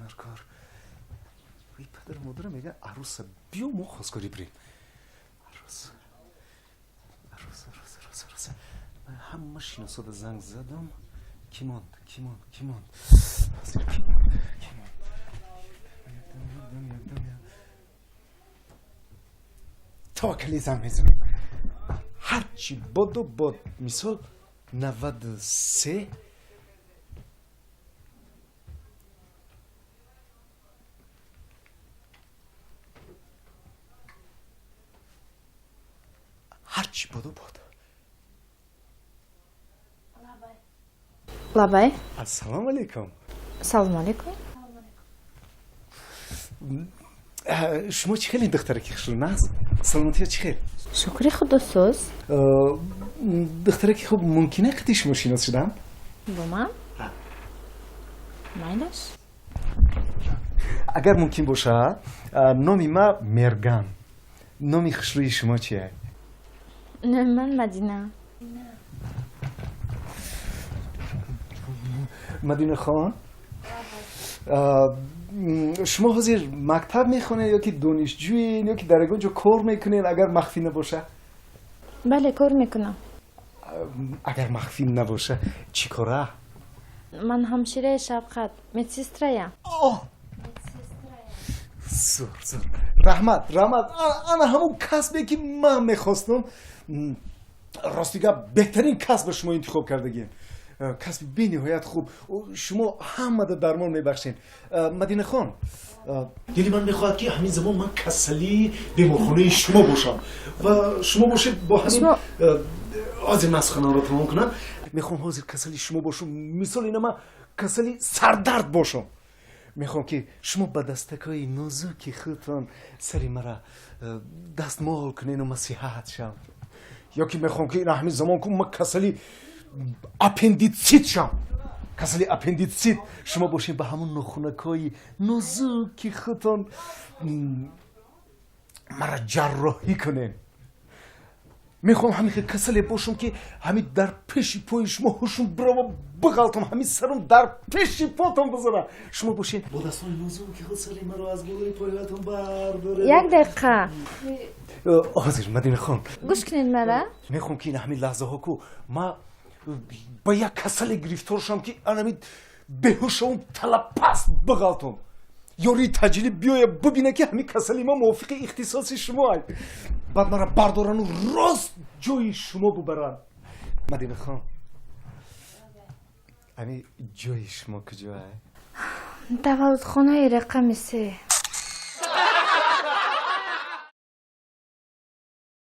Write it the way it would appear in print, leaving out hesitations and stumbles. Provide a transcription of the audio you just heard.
Дар кор падару модарам мегӯяд, арӯса биё, мо хостгорӣ бирем. Арӯс, арӯс, арӯс, арӯс, арӯс. Ҳама шиносода занг задам. Ки монд, ки монд, ки монд? Ки монд, ки монд? Якдам, якдам, якдам. Таваккалӣ, занг мезанам. Ҳарчи боду бод. Мисол, 93. Ҳарчи боду бод. Лабай. Ассалому алайкум. Салому алайкум. Шумо чӣ хеле, духтараки хушрӯ, нағз? Саломатиё чӣ хел? Шукри худо, соз. Духтараки хуб, мумкина қити шумо шинос шудам? Бо ман? Майлаш. Агар мумкин бошад, номи ма Мерган. Номи хушрӯи шумо чия? Номи ман Мадина. Мадинахон, шумо ҳозир мактаб мехонед ё ки донишҷӯед, ё ки дар ягон ҷо кор мекунед, агар махфӣ набошад? Бале, кор мекунам. Агар махфӣ набошад, чӣ кора? Ман ҳамшираи шафқат, медсестраям. Зур, зур, раҳмат, раҳмат. Ана ҳамон касбе, ки ман мехостам. Рости гап, беҳтарин касб шумо интихоб кардагем, касби бениҳоят хуб. Шумо ҳамада дармон мебахшед. Мадинахон, дили ман мехоҳад, ки ҳамин замон ман касалии беморхонаи шумо бошам ва шумо бошед бо ҳамин. Ҳозир ман суханонро тамом кунам. Мехоҳам ҳозир касали шумо бошам. Мисол, ина ман касали сардард бошам. Мехоҳам, ки шумо ба дастакҳои нозуки худтон сари мара дастмол кунену масиҳат шав. Ё ки мехоҳам, ки ина ҳамин замон ку ман касали аппендитсит шам, касали аппендитсит, шумо бошед, ба ҳамон нохунакҳои нозуки худтон мара ҷарроҳӣ кунем. Мехоҳам ҳамин хел касале бошам, ки ҳамин дар пеши пои шумо ҳушум бирава, биғалтам, ҳамин сарум дар пеши потон бизанам, шумо бошед, бо дастони нозуки худ сари маро аз болои пойҳоятон бардоред. Як дақиқа. Ҳозир, Мадинахон. Гӯш кунед мара. Мехоҳам, ки ин ҳамин лаҳзаҳо ку ма ба як касале гирифтор шавам, ки анами беҳуш шавам, талапаст биғалтам, ёрии таъҷилӣ биёя, бибина, ки ҳамин касали ма мувофиқи ихтисоси шумо. Баъд мара бардорану рост ҷои шумо бубаранд. Мадинахон, ами ҷои шумо куҷоа? Таваллудхонаи рақами 3.